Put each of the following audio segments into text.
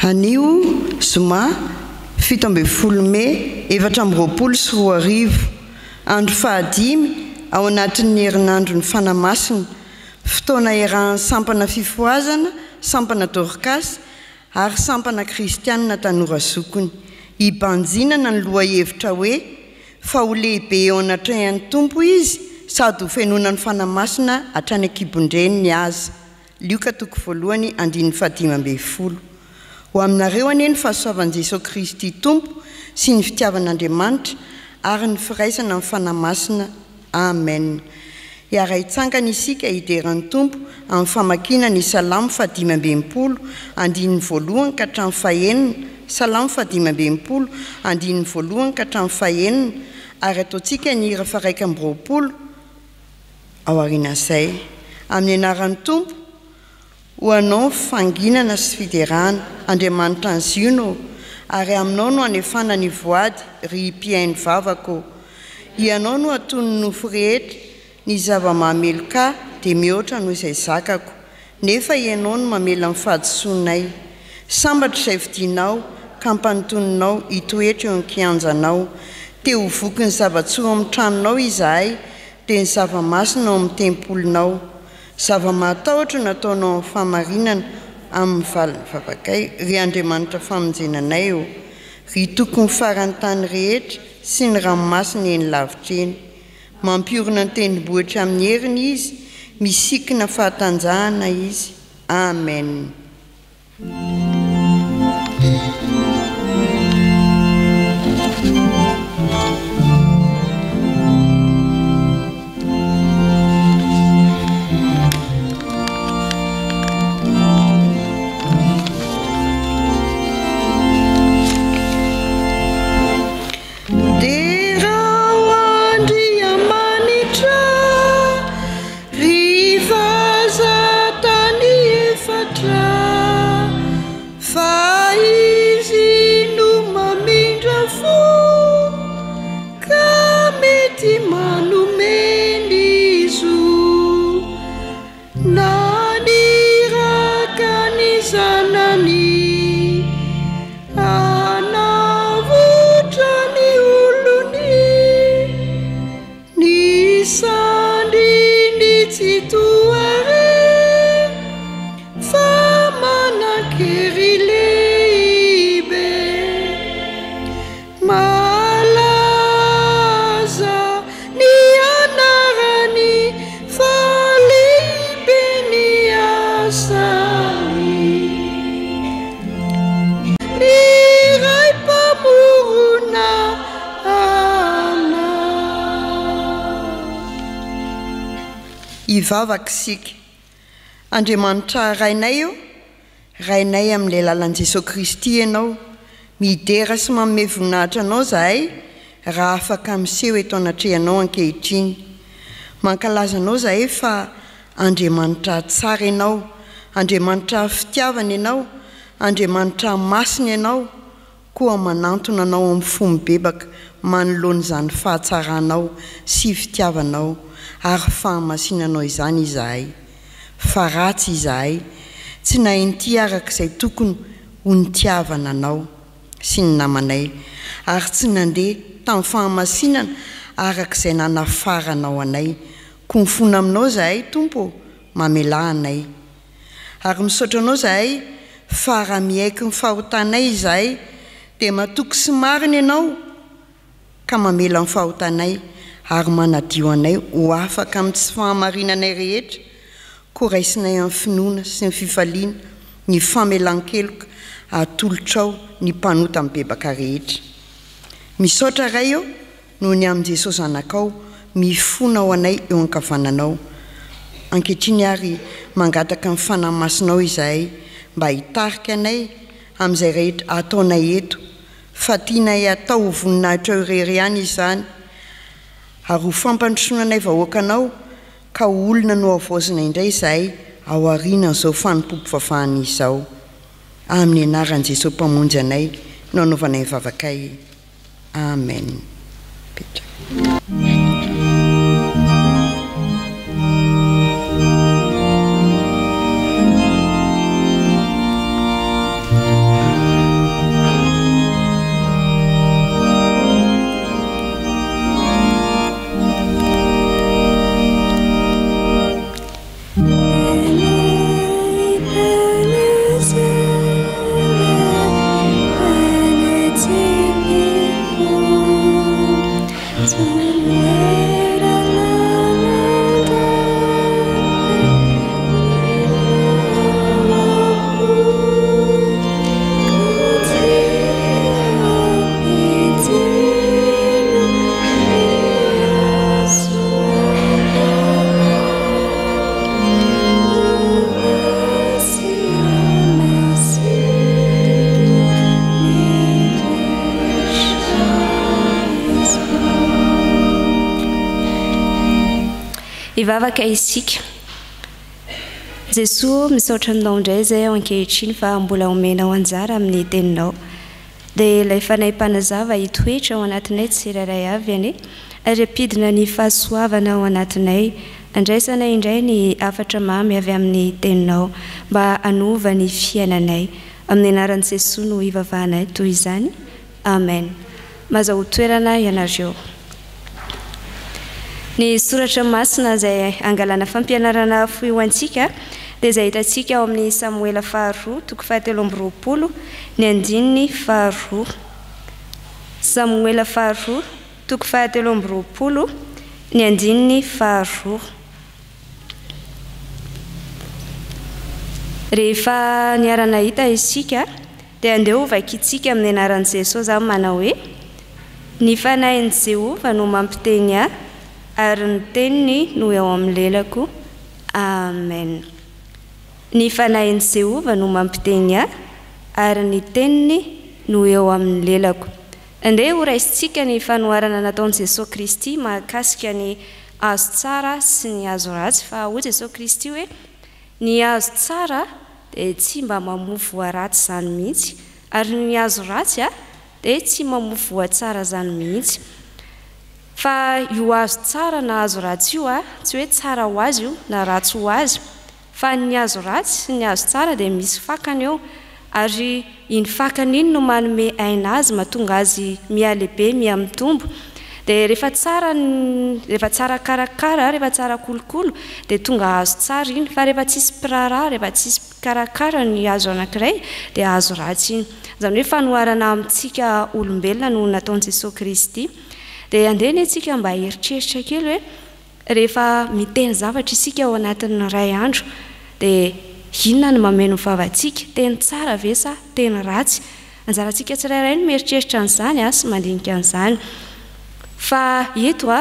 Anio zoma 17 mey 2024, andro fahadimy ao anatin'ny herinandron'ny Fanahy Masina, fotoana iarahan'ny sampana Fifohazana, sampana Dorcas ary sampana Kristianina Tanora Zokiny, hibanjinana ny lohahevitra hoe Fa ho lehibe eo anatrehan'ny Tompo izy sady ho fenoina ny Fanahy Masina hatrany an-kibon-dreniny aza. Lioka toko voalohany andininy fahadimy ambin'ny folo. Ho aminareo anie ny fahasoavan'i Jesoa Kristy Tompo sy ny fitiavan'Andriamanitra ary ny firaisana amin'ny Fanahy Masina. Amen. Hiara-hitsangana isika hidera ny Tompo amin'ny famakiana ny Salamo fahadimy amby enimpolo andininy voalohany ka hatramin'ny fahenina, Salamo fahadimy amby enimpolo andininy voalohany ka hatramin'ny fahenina, ary ataontsika ny hira faha-21 aorianan'izay. Amin'ny anaran'ny Tompo, ho Anao ny fanginana sy fiderana, Andriamanitra an'i Ziona ô, ary Aminao no anefana ny voady, ry Mpihaino vavaka ô. Ianao no atonin'ny nofo rehetra, ny zava-mahameloka ahy dia mihoatra noho izay zakako, nefa Ianao no mamela ny fahadisoanay. Sambatra izay fidinao ka ampanontoninao hitoetra eo an-kianjanao. Te ho voky ny zava-tsoa ao amin'ny tranonao izahay, dia ny zava-masina ao amin'ny tempolinao. Zava-mahatahotra no ataonao amin'ny fahamarinana amin'ny valin'ny vavakay, ry Andriamanitra famonjena anay ô! Ry Tokon'ny faran'ny tany rehetra sy ny ranomasina eny lavitra eny. Mampiorina ny tendrombohitra amin'ny heriny Izy, misikina fahatanjahana Izy. Amen. Derao Andriamanitra, ry vazan-tany efatra, fa Izy no mamindra fo, ka mety manome ny zo. Naniraka ny Zanany hanavotra ny olony, ny sandriny tsy toa re, fa manan-kery lehibe. Malaza ny anarany fa lehibe ny asany. Ny Ray Mpamorona anay. Hivavaka isika. Andriamanitra Rainay ô, Rainay amin'ilay lalan'i Jesoa Kristy Ianao. Midera sy manome voninahitra Anao izahay raha afaka miseho eto anatrehanao ankehitriny. Mankalaza Anao izahay fa Andriamanitra tsara Ianao, Andriamanitra fitiavana Ianao, Andriamanitra masina Ianao, koa manantona Anao amin'ny fo mibebaka manoloana izany fahatsaranao sy fitiavanao ary fahamasinanao izany izahay. Fa ratsy izahay, tsy nahay nitia araka izay tokony ho nitiavana Anao sy ny namanay, ary tsy nandeha tamin'ny fahamasinana araka izay nanafaranao anay. Koa mifona Aminao izahay, Tompo ô, mamelà anay. Ary misaotra Anao izahay fa raha miaiky ny fahotanay izahay dia matoky sy marina Ianao ka mamela ny fahotanay ary manadio anay ho afaka amin'ny tsy fahamarinanay rehetra, koa raisinay amin'ny finoana sy ny fifaliana ny famelan-keloka atolotrao ny mpanota mibebaka rehetra. Misaotra Ray ô! Noho ny amin'i Jesoa Zanakao, mifona ho anay eo ankavananao. Ankehitriny ary mangataka ny Fanahy Masinao izahay mba hitarika anay amin'izay rehetra ataonay eto, fa tianay hatao ho voninahitrao irery ihany izany, ary ho fampandrosoana anay vahoakanao, ka ho olona nohavaozina indray izahay aorianan'izao fanompoam-pivavahana izao. Amin'ny anaran'i Jesoa Mpamonjy anay no anaovanay ny vavakay. Amen. Petraka. Hivavaka isika. Jesoa ô, misaotra Anao indray izay aho ankehitriny fa mbola omenao anjara amin'ny Teninao. Dia ilay Fanahy Mpanazava hitoetra ao anatinay tsirairay avy anie, ary hampidina ny fahasoavana ao anatinay, handraisanay indray ny hafatra mamy avy amin'ny Teninao, mba hanova ny fiainanay. Amin'ny anaran'i Jesoa no ivavahanay toy izany. Amen. Mazahoa toerana ianareo. Ny soratra masina izay angalana fampianarana fohy ho antsika dia izay hitantsika ao amin'ny Samoela faharoa toko fahatelo amby 20 ny andininy faharoa. Samoela faharoa toko fahatelo amby 20 ny andininy faharoa. Rehefa niara-nahita isika Dia andeha ho vakintsika amin'ny anaran'i Jesosy aho manao hoe, Ny Fanahin'i Jehovah no mampiteny ahy, ary ny teniny no eo amin'ny lelako. Amen. Ny Fanahin'i Jehovah no mampiteny ahy, ary ny teniny no eo amin'ny lelako. Andeha ho raisintsika ny fanoharana nataon'i Jesosy Kristy mahakasika ny hazo tsara sy ny hazo ratsy, fa hoy Jesosy Kristy hoe, Ny hazo tsara dia tsy mba mamoa voa ratsy izany mihitsy, ary ny hazo ratsy dia tsy mamoa voa tsara izany mihitsy. Fa io hazo tsara na hazo ratsy io tsy hoe tsara ho azy io na ratsy ho azy, fa ny hazo ratsy sy ny hazo tsara dia misy fakany eo, Ary iny fakany iny no manome aina azy, mahatonga azy mihalehibe, mihamitombo. Dia rehefa tsara ny, rehefa tsara karakara, rehefa tsara kolokolo, dia tonga hazo tsara iny. Fa rehefa tsisy mpiraharaha, rehefa tsisy mpikarakara ny hazo anankiray, dia hazo ratsy iny. Izany hoe fanoharana amintsika olombelona no nataon'i Jesoa Kristy. Dia andeha anie tsika mba hieritreritra kely hoe, Rehefa miteny zavatra isika ao anatin'ny iray andro dia inona no mameno ny vavantsika? Teny tsara ve sa teny ratsy? Anjarantsika tsirairay no mieritreritra an'izany sy mandinika an'izany. Fa eto,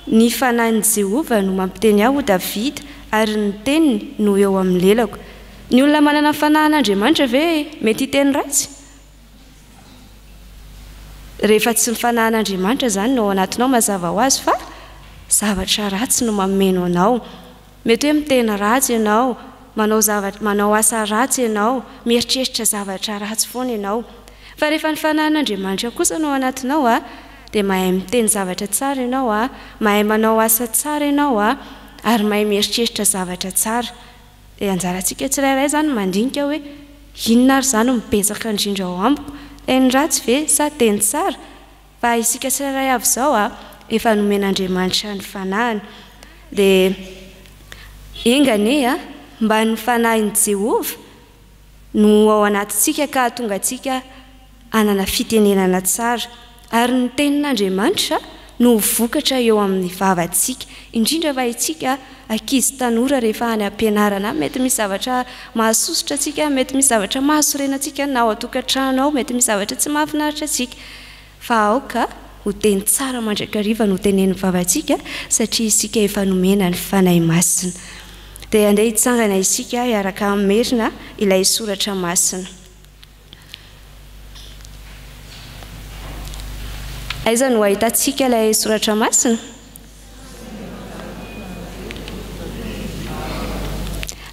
ny fanahin'i Jehovah no mampiteny ahy, hoy Davida, ary ny teniny no eo amin'ny lelako. Ny olona manana ny fanahin'Andriamanitra ve mety hiteny ratsy? Rehefa tsy ny fanahin'Andriamanitra izany no ao anatinao mazava ho azy fa zavatra ratsy no mameno anao. Mety hoe miteny ratsy ianao, manao zavatra, manao asa ratsy ianao, mieritreritra zavatra ratsy foana ianao. Fa rehefa ny fanahin'Andriamanitra kosa no ao anatinao dia mahay miteny zavatra tsara ianao, mahay manao asa tsara ianao ary mahay mieritreritra zavatra tsara. Dia anjarantsika tsirairay izany ny mandinika hoe inona ary izany no betsaka indrindra ao amiko, teny ratsy ve sa teny tsara? Fa isika tsirairay avy izao a, efa nomen'Andriamanitra ny fanahiny. Dia enga anie a, mba ny fanahin'i Jehovah no ao anatintsika ka hahatonga antsika hanana fitenenana tsara. Ary ny Tenin'Andriamanitra no ho vokatra eo amin'ny vavantsika. Indrindra fa isika ankizy tanora rehefa any am-pianarana any, mety misy zavatra mahasosotra antsika, mety misy zavatra mahasorena antsika na ao an-tokantrano ao, mety misy zavatra tsy mahafinaritra antsika. Fa aoka ho teny tsara mandrakariva no tenenin'ny vavantsika satria isika efa nomena ny Fanahy Masina. Dia andeha hitsangana isika hiaraka hamerina ilay soratra masina. Aiza no ahitantsika ilay soratra masina?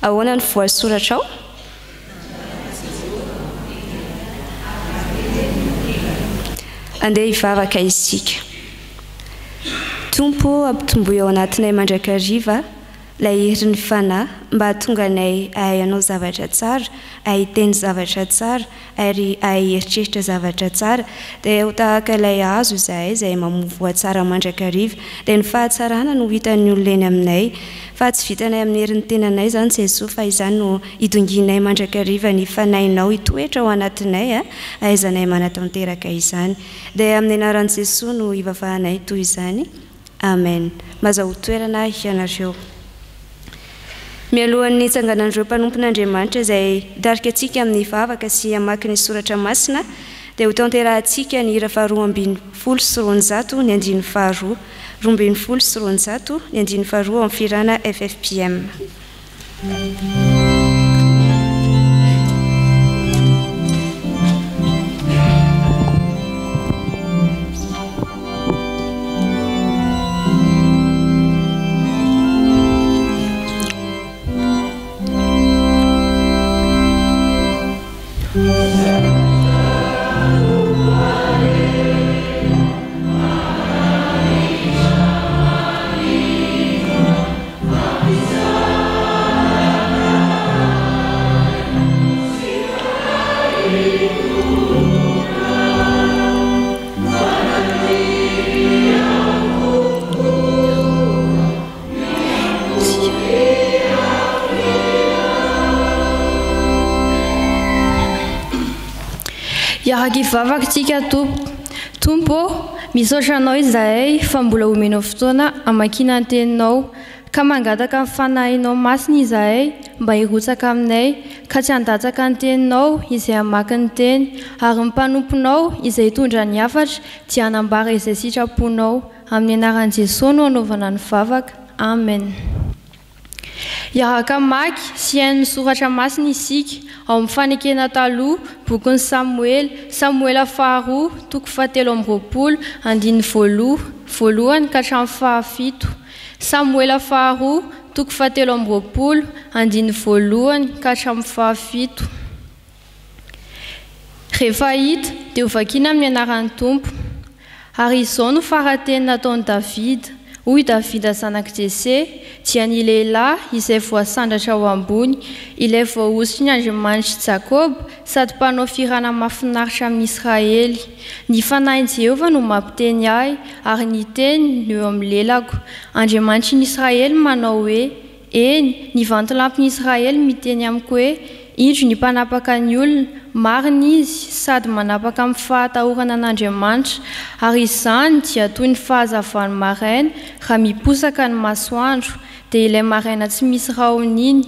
Ahoana no voasoratra ao? Andeha hivavaka isika. Tompo ô, ampitomboy ao anatinay mandrakariva ilay herin'ny Fanahy mba hahatonga anay hahay hanao zavatra tsara, hahay hiteny zavatra tsara, ary hahay hieritreritra zavatra tsara, dia ho tahaka ilay hazo izahay izay mamoa voa tsara mandrakariva, dia ny fahatsarana no ho hitan'ny olona eny aminay. Fa tsy vitanay amin'ny herin'ny tenanay izany Jesoa fa izany no idongianay mandrakariva ny Fanahinao hitoetra ao anatinay hahaizanay manatanteraka izany. Dia amin'ny anaran'i Jesoa no ivavahanay toy izany. Amen. Mazahoa toerana ianareo. Mialohan'ny hitsanganan'ireo mpanompon'Andriamanitra izay hitarika antsika amin'ny vavaka sy hamaky ny soratra masina dia hotanterahantsika ny hira faha 212 ny andininy faharoa. 212 ny andininy faharoa ao amin'ny fihirana ffpm. Hiaraka hivavaka isika Tompoko. Tompo ô, misaotra Anao izahay fa mbola omenao fotoana hamakiana ny Teninao, ka mangataka ny Fanahinao Masina izahay mba hirotsaka aminay, ka tsy handatsaka ny Teninao izay hamaky ny Teny, ary ny mpanomponao izay hitondra ny hafatra dia hanambara izay sitraponao. Amin'ny anaran'i Jesoa no anaovana ny vavaka. Amen. Hiaraka hamaky sy hihaino ny soratra masina isika, ao amin'ny Fanekena Taloha, bokin'i Samoela, Samoela faharoa, toko fahatelo amby 20, andininy voaloha, voalohany ka hatramin'ny fahafito. Samoela faharoa, toko fahatelo amby 20, andininy voalohany ka hatramin'ny fahafito. Rehefa hita, dia hovakina amin'ny anaran'ny Tompo. Ary izao no fara-teny nataon'i Davida, Hoy Davida zanak'i Jese, dia ny lehilahy izay voasandratra ho ambony, ilay voahosotry ny Andriamanitr'i Jakoba sady mpanao fihirana mahafinaritra amin'i Israely. Ny fanahin'i Jehovah no mampiteny ahy, ary ny teniny no eo amin'ny lelako. Andriamanitry ny Israely manao hoe, Eny, ny vantolampin'i Israely miteny amiko hoe, Indro ny mpanapaka ny olona, marina izy, sady manapaka amin'ny fahatahorana an'Andriamanitra, ary izany dia toy ny fahazavan'ny maraina raha miposaka ny masoandro, dia ilay maraina tsy misy rahona iny,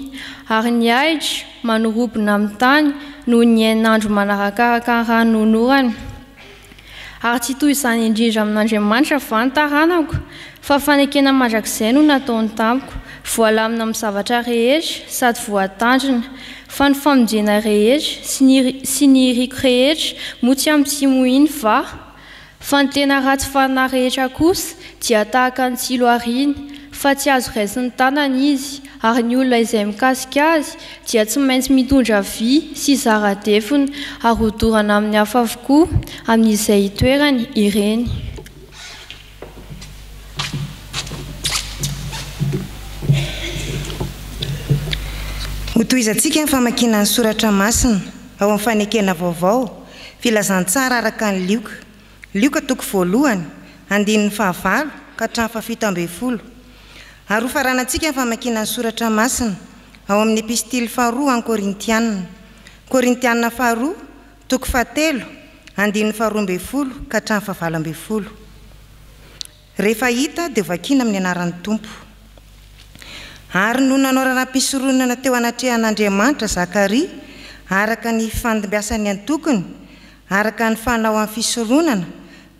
ary ny ahitra manorobona amin'ny tany noho ny hainandro manarakaraka ny ranonorana. Ary tsy toy izany indrindra amin'Andriamanitra va ny taranako? Fa fanekena mandrakizay no nataony tamiko, voalamina amin'ny zavatra rehetra sady voatandrina. Fa ny famonjena rehetra sy ny sy ny iriko rehetra moa tsy amin'ny tsimohiny va? Fa ny tena ratsy fanahy rehetra kosa dia tahaka ny tsilo ariana, fa tsy azo raisin'ny tanana izy, ary ny olona izay mikasika azy dia tsy maintsy mitondra vy sy zara-defona ary hodorana amin'ny afo avokoa amin'izay itoerany ireny. Hotohizantsika ny famakiana ny soratra masina ao amin'ny Fanekena Vaovao, Filazantsara araka an'i Lioka. Lioka toko voalohany, andininy fahavalo ka hatramin'ny fahafito ambin'ny folo. Ary hofaranantsika ny famakiana ny soratra masina ao amin'ny Epistily faharoa ho an'ny Korintiana. Korintiana faharoa, toko fahatelo, andininy faharoa ambin'ny folo ka hatramin'ny fahavalo ambin'ny folo. Rehefa hita dia hovakiana amin'ny anaran'ny Tompo. Ary no nanao raharaham-pisoronana teo anatrehan'Andriamanitra Zakaria, araka ny fifandimbiasan'ny antokony, araka ny fanao amin'ny fisoronana,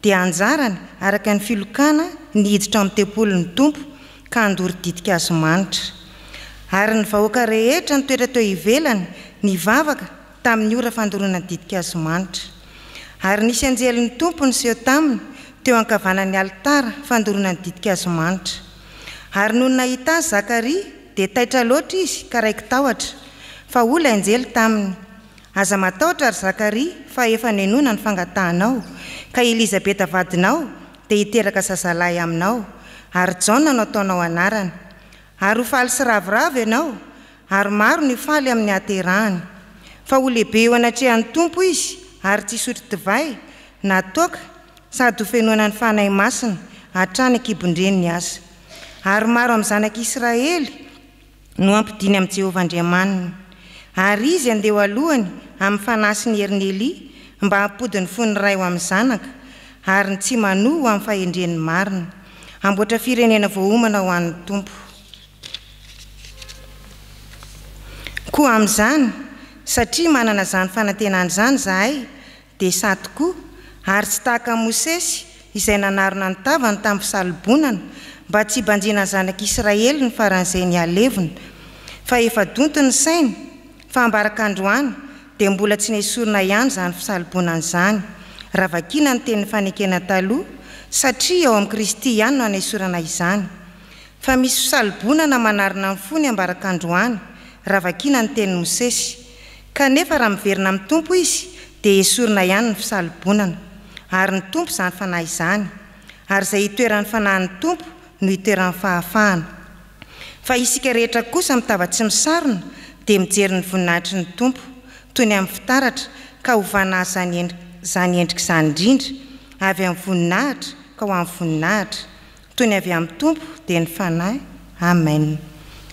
dia anjarany, araka ny filokana, ny hiditra ao amin'ny tempolin'ny Tompo ka handoro ditin-kazo manitra. Ary ny vahoaka rehetra nitoetra teo ivelany nivavaka tamin'ny ora fandoroana ny ditin-kazo manitra. Ary nisy anjelin'ny Tompo niseho taminy teo ankavanan'ny alitara fandoroana ny ditin-kazo manitra. Ary nony nahita azy Zakaria, dia taitra loatra izy ka raiki-tahotra. Fa hoy ilay anjely taminy, Aza matahotra, ry Zakaria, fa efa nenoina ny fangatahanao, ka Elizabeta vadinao dia hiteraka zazalahy aminao, ary Jaona no hataonao anarany. Ary ho faly sy ravoravo ianao, ary maro ny ho faly amin'ny haterahany. Fa ho lehibe eo anatrehan'ny Tompo izy, ary tsy hisotro divay na toaka, sady hofenoina ny Fanahy Masina hatrany an-kibon-dreniny aza. Ary maro amin'ny zanak'Israely no hampodiany amin'i Jehovah Andriamaniny. Ary izy handeha ho alohany amin'ny fanahy sy ny herin'i Elia, mba hampody ny fon'ny ray ho amin'ny zanaka, ary ny tsy manoa ho amin'ny fahendren'ny marina. Hamboatra firenena voaomana ho an'ny Tompo. Koa amin'izany, satria manana izany fanantenana izany izahay, dia sahy tokoa, ary tsy tahaka an'i Mosesy, izay nanarona ny tavany tamin'ny fisalobonana, mba tsy hibanjinan'ny zanak'Israely ny faran'izay nihalevona. Fa efa donto ny sainy, fa ambaraka androany, dia mbola tsy nesorina ihany izany fisalobonana izany, raha vakiana ny tenin'ny fanekena taloha, satria ao amin'i Kristy ihany no anesorana izany. Fa misy fisalobonana manarona ny fony ambaraka androany, raha vakiana ny tenin'i Mosesy. Kanefa raha miverina amin'ny Tompo izy, dia esorina ihany ny fisalobonana. Ary ny Tompo izany Fanahy izany. Ary izay itoeran'ny Fanahin'ny Tompo no itoeran'ny fahafahana. Fa isika rehetra kosa mitava tsy misarona, dia mijery ny voninahitry ny Tompo, toy ny amin'ny fitaratra, ka hovana izany izany endrika izany indrindra, avy amin'ny voninahitra ka ho amin'ny voninahitra, toy ny avy amin'ny Tompo, dia ny Fanahy. Amen.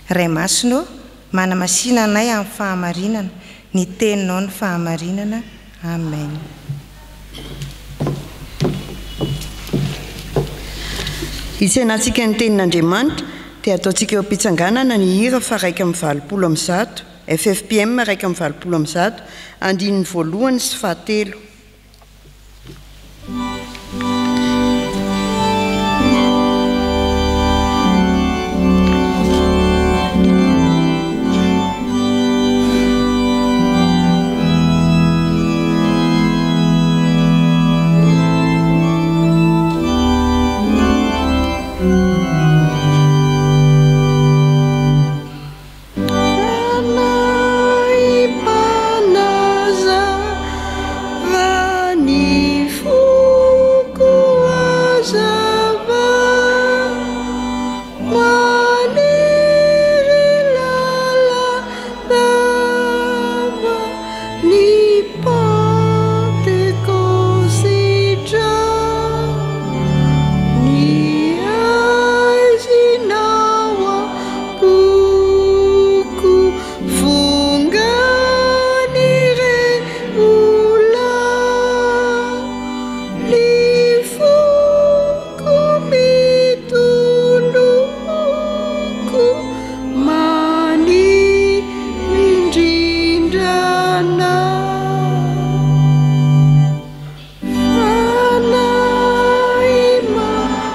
Ray Masina ô, manamasina anay amin'ny fahamarinana, ny Teninao no fahamarinana. Amen. Hitsenantsika ny Tenin'Andriamanitra, dia ataontsika eo am-pitsanganana ny hira faha 181, ffpm 181, andininy voalohany sy fahatelo. Fanahy mpanazava ny foko hazava, Maniry lalandava ny Pantekôsitra, Ny haizina ao am-poko vongan'ireo lahy, Ny foko mitoloko maniry indrindra anao. Fanahy mampahery.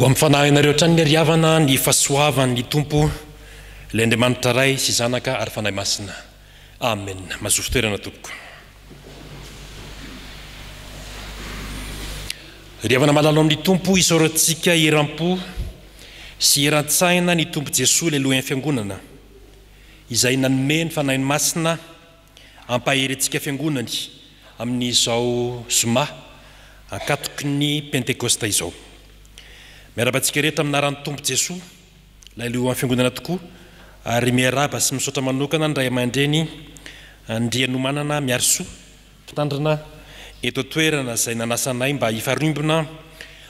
Ho amin'ny fanahinareo hatrany ny ry havana ny fahasoavan'ny Tompo, ilay Andriamanitra Ray sy Zanaka ary Fanahy Masina. Amen. Mazoa fitoerana tompoko. Ry havana malala ao amin'ny Tompo, isaorantsika eram-po sy eran-tsaina ny Tompo Jesoa ilay Lohan'ny Fiangonana, izay nanome ny Fanahiny Masina hampahery antsika Fiangonany amin'izao Zoma ankatoky ny Pentekosta izao. Miarahaba antsika rehetra amin'ny anaran'ny Tompo Jesoa, ilay Lohan'ny Fiangonana tokoa, ary miarahaba sy misaotra manokana ny Ray aman-dReny Andrianomanana Miarisoa, Mpitandrina eto an-toerana izay nanasa anay mba hifarimbona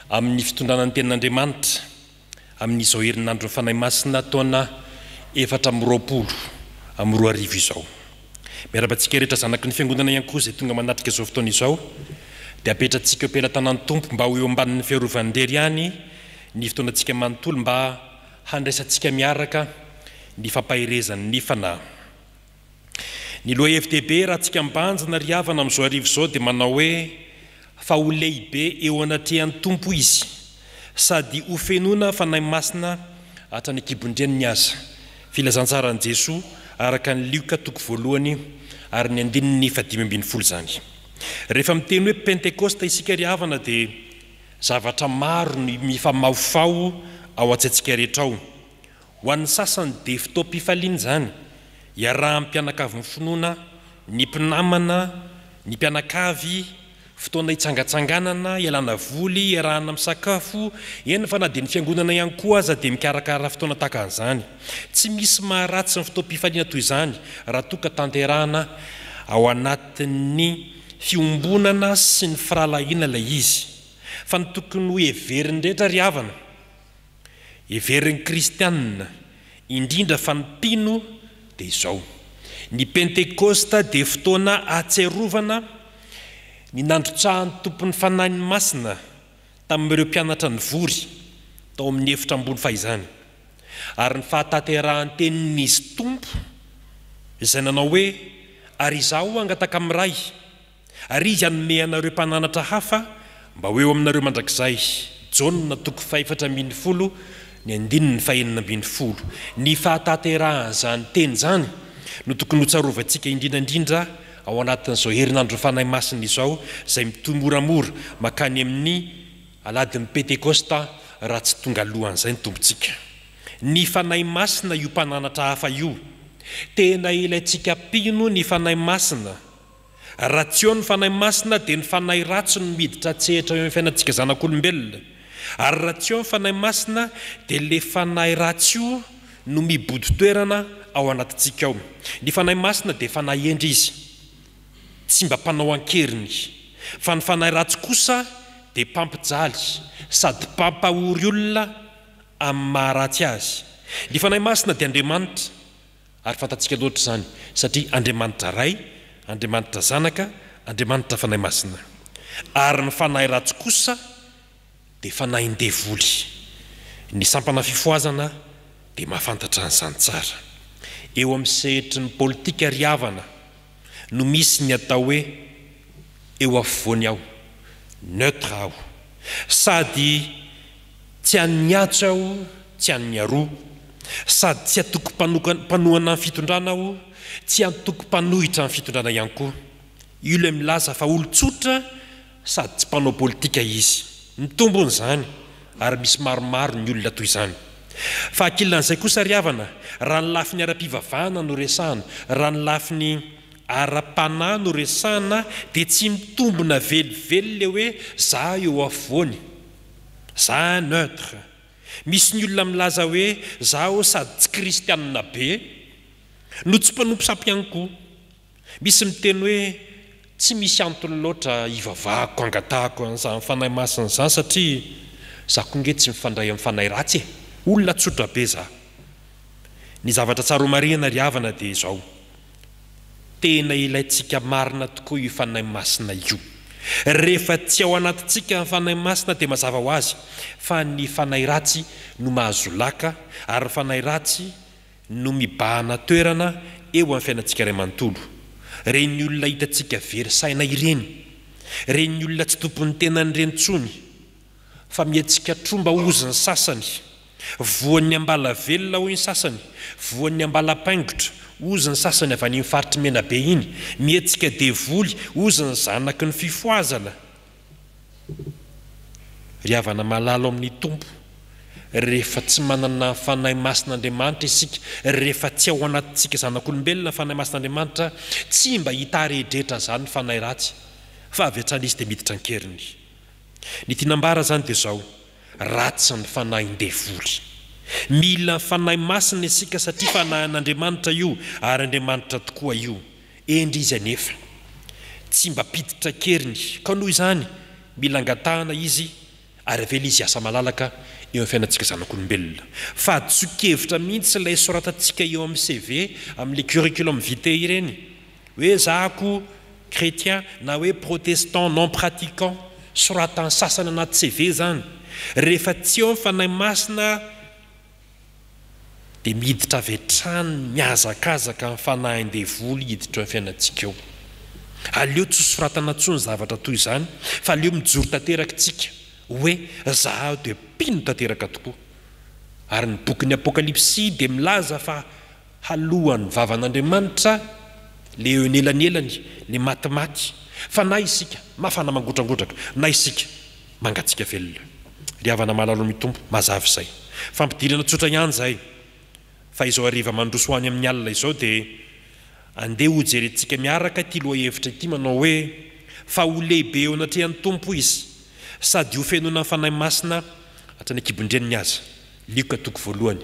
amin'ny fitondrana ny Tenin'Andriamanitra amin'izao herinandron'ny Fanahy Masina taona 2024 izao. Miarahaba antsika rehetra zanaky ny Fiangonana ihany koa izay tonga manatrika izao fotoana izao dia apetratsika eo am-pelatanan'ny Tompo mba ho eo ambanin'ny fiarovany irery ihany ny fotoanantsika manontolo mba handraisantsika miaraka ny fampaherezan'ny Fanahy. Ny lohahevi-dehibe raha tsika mibanjina ry havana amin'izao hariva izao dia manao hoe fa ho lehibe eo anatrehan'ny Tompo izy sady ho fenoina Fanahy Masina hatrany an-kibon-dreniny aza. Filazantsaran'i Jesoa araka an'i Lioka toko voalohany ary ny andininy fahadimy ambin'ny folo izany. Rehefa miteny hoe Pentekosta isika ry havana dia zavatra maro no mifamahofaho ao an-tsaintsika rehetra ao. Ho an'ny sasany dia fotoam-pifaliana izany, iarahan'ny mpianakavin'ny finoana, ny mpinamana, ny mpianakavy, fotoana hitsangatsanganana, ialana voly, iarahana misakafo, eny fa na dia ny fiangonana ihany koa aza dia mikarakara fotoana tahaka an'izany. Tsy misy maharatsy ny fotoam-pifaliana toy izany raha toa ka tanterahana ao anatin'ny fiombonana sy ny firahalahiana ilay izy. Fa ny tokony ho heverin'ny rehetra ry havana, Heverin'ny kristianina, indrindra fa ny mpino, dia izao, Ny Pentekosta dia fotoana ahatsiarovana Ny nandrotsahan'ny Tompo ny Fanahiny Masina tamin'ireo mpianatra nivory tao amin'ny efitra ambony fahizany, ary ny fahatanterahan'ny tenin'Izy Tompo izay nanao hoe, Ary Izaho hangataka amin'ny Ray, ary Izy hanome anareo mpananatra hafa mba ho eo aminareo mandrakizay, Jaona toko fahefatra ambin'ny folo ny andininy fahenina ambin'ny folo. Ny fahatanterahan'izany teny izany no tokony hotsarovantsika indrindra indrindra ao anatin'izao herinandron'ny Fanahy Masina izao, izay mitohy moramora mankany amin'ny Alahadin'ny Pentekosta raha tsy tonga alohan'izay ny Tompontsika. Ny Fanahy Masina io mpananatra hafa io. Tena ilaintsika mpino ny Fanahy Masina. Raha tsy eo ny Fanahy Masina dia ny fanahy ratsy no miditra an-tsehatra eo amin'ny fiainantsika zanak'olombelona. Ary raha tsy eo ny Fanahy Masina dia ilay fanahy ratsy io no mibodo toerana ao anatintsika ao. Ny Fanahy Masina dia fanahy hendry izy, tsy mba mpanao an-keriny. Fa ny fanahy ratsy kosa dia mpampijaly sady mpampahory olona amin'ny maha-ratsy azy. Ny Fanahy Masina dia Andriamanitra. Ary fantatsika loatra izany, satria Andriamanitra Ray, Andriamanitra Zanaka, Andriamanitra Fanahy Masina. Ary ny fanahy ratsy kosa dia fanahin-devoly. Ny sampana fifohazana dia mahafantatra an'izany tsara. Eo amin'ny sehatry ny politika ry havana no misy ny atao hoe eo afovoany aho, neutre aho. Sady tsy an'ny atsy aho, tsy an'ny aroa. Sady tsy antoko mpanohana ny fitondrana aho, tsy antoko mpanohitra ny fitondrana ihany koa. Io ilay milaza fa olon-tsotra sady tsy mpanao politika izy. Mitombona izany ary misy maromaro ny olona toy izany. Fa ankilan'izay kosa ry havana, raha ny lafiny ara-pivavahana no resahana, raha ny lafiny ara-panahy no resahana dia tsy mitombona velively le hoe za eo afovoany, za neutre. Misy ny olona milaza hoe zaho sady tsy kristianina be no tsy mpanompo sampy ihany koa. Misy miteny hoe tsy misy antony loatra hivavahako hangatahako an'izany Fanahy Masina izany satria za koa nge tsy mifandray amin'ny fanahy ratsy e! Olona tsotra be za. Ny zavatra tsara homarihana ry havana dia izao, tena ilaintsika marina tokoa io Fanahy Masina io. Rehefa tsy ao anatintsika ny Fanahy Masina dia mazava ho azy fa ny fanahy ratsy no mahazo laka ary ny fanahy ratsy no mibahana toerana eo amin'ny fiainantsika iray manontolo. Ireny olona hitantsika very saina ireny, ireny olona tsy tompon'ny tenany ireny intsony, fa mihetsika tromba hozy ny sasany, voan'ny ambala velona hoy ny sasany, voan'ny ambala paingotra hozy ny sasany avy any iny faritr'i Menabe iny, mihetsika devoly hozy ny zanaky ny fifohazana. Ry havana malala ao amin'ny Tompo, rehefa tsy manana ny Fanahy Masin'Andriamanitra isika, rehefa tsy ao anatintsika zanak'olombelona ny Fanahy Masin'Andriamanitra, tsy mba hitaredretra izany ny fanahy ratsy, fa avy hatrany izy dia miditra an-keriny. Ny tiana ambara izany dia izao, ratsy ny fanahin-devoly. Mila ny Fanahy Masina isika satria Fanahin'Andriamanitra io ary Andriamanitra tokoa io. Hendry izy anefa. Tsy mba mpiditra an-keriny. Ka noho izany, mila angatahana izy ary avela izy hiasa malalaka eo amin'ny fiainantsika zanak'olombelona. Fahadisoan-kevitra mihitsy ilay soratantsika eo amin'ny CV, amin'ilay curriculum vitae ireny. Hoe za ko chrétien na hoe protestant non pratiquant. Soratan'ny sasany anaty CV izany. Rehefa tsy eo ny Fanahy Masina dia miditra avy hatrany mihazakazaka ny fanahin-devoly hiditra eo amin'ny fiainantsika eo. Aleo tsy soratana intsony zavatra toy izany fa aleo mijoro tanteraka isika hoe za dia mpino tanteraka tokoa. Ary ny bokin'ny Apokalypsy dia milaza fa haloan'ny vavan'Andriamanitra le eo anelanelany, le matimaty, fa na isika mafana mangotrangotraka na isika mangatsiaka velona. Ry havana malalo ny Tompo, mazava izay. Fampidirana tsotra ihany izay, fa izao hariva mandroso ho any amin'ny alina izao dia andeha hojerentsika miaraka ity lohahevitra ity manao hoe, Fa ho lehibe eo anatrehan'ny Tompo izy, sady hofenoina ny Fanahy Masina hatrany an-kibon-dreniny aza. Lioka toko voalohany,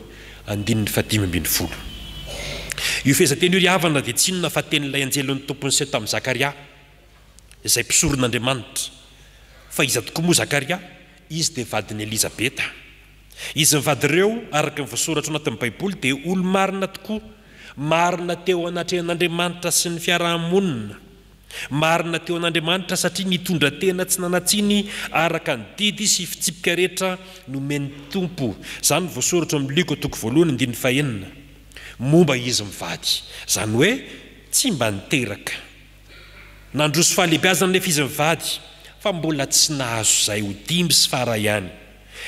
andininy fahadimy ambin'ny folo. Io fehezanteny io ry havana dia tsy inona fa tenin'ilay anjelin'ny Tompo niseho tamin'i Zakaria, izay mpisoron'Andriamanitra. Fa iza tokoa moa Zakaria? Izy dia vadin'i Elizabeta. Izy mivady ireo, araka ny voasoratra ao anatin'ny Baiboly, dia olo-marina tokoa, marina teo anatrehan'Andriamanitra sy ny fiaraha-monina. Marina teo an'Andriamanitra satria nitondra tena tsy nanan-tsiny araka ny didy sy fitsipika rehetra nomen'ny Tompo. Izany no voasoratra ao amin'ny Lioka toko voalohany andininy fahenina. Momba izy mivady. Izany hoe tsy mba niteraka. Nandroso fahalehibiazana anefa izy mivady fa mbola tsy nahazo izay ho dimby sy fara ihany.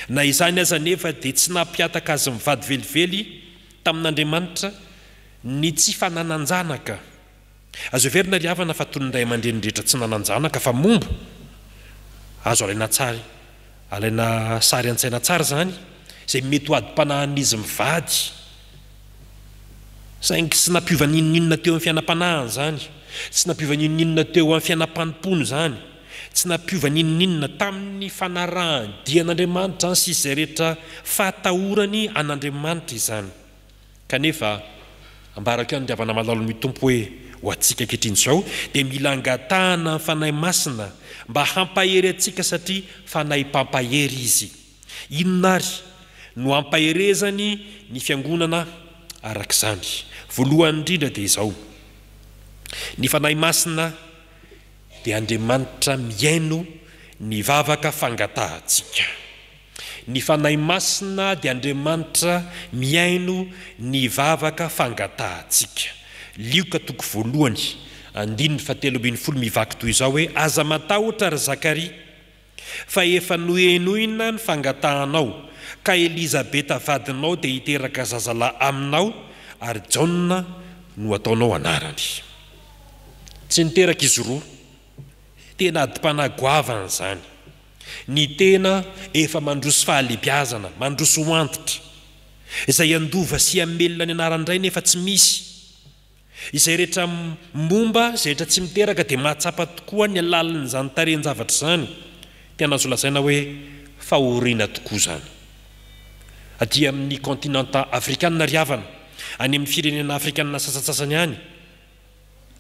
Na izany aza anefa dia tsy nampihataka azy mivady velively tamin'Andriamanitra ny tsy fananan-janaka. Azo heverina ry havana fa toy ny ray aman-dreny rehetra tsy nanan-janaka fa momba. Azo alaina tsary alaina sary an-tsaina tsara izany, izay mety ho adim-panahin'izy mivady. Saingy tsy nampiova n'inon'inona teo amin'ny fiainam-panahiny izany, tsy nampiova n'inon'inona teo amin'ny fiainam-panompoany izany, tsy nampiova n'inon'inona tamin'ny fanarahan-dia an'Andriamanitra izany sy izay rehetra fahatahorany an'Andriamanitra izany. Kanefa, ambarako ihany ry havana malalo ny Tompo hoe, ho antsika ankehitriny izao, dia mila angatahana ny Fanahy Masina mba hampahery antsika satria Fanahy mpampahery Izy. Inona àry no hampaherezany ny Fiangonana araka izany? Voalohany indrindra dia izao, ny Fanahy Masina dia Andriamanitra mihaino ny vavaka fangatahantsika. Ny Fanahy Masina dia Andriamanitra mihaino ny vavaka fangatahantsika. Lioka toko voalohany, andininy fahatelo ambinifolo mivaky toy izao hoe, Aza matahotra ry Zakaria, fa efa nohenoina ny fangatahanao, ka Elizabeta vadinao dia hiteraka zazalahy aminao, ary Jaona no hataonao anarany. Tsy niteraka izy roa. Tena adim-panahy goavana izany. Ny tena efa mandroso fahalebiazana, mandroso ho antitra. Izay handova sy hamelona ny anaran-dray nefa tsy misy. Izay rehetra momba, izay rehetra tsy miteraka dia mahatsapa tokoa ny halalin'izany tarehin-javatra izany. Tena azo lazaina hoe fahoriana tokoa izany. Aty amin'ny kontinanta afrikana ry havana, any amin'ny firenena afrikana sasantsasany any,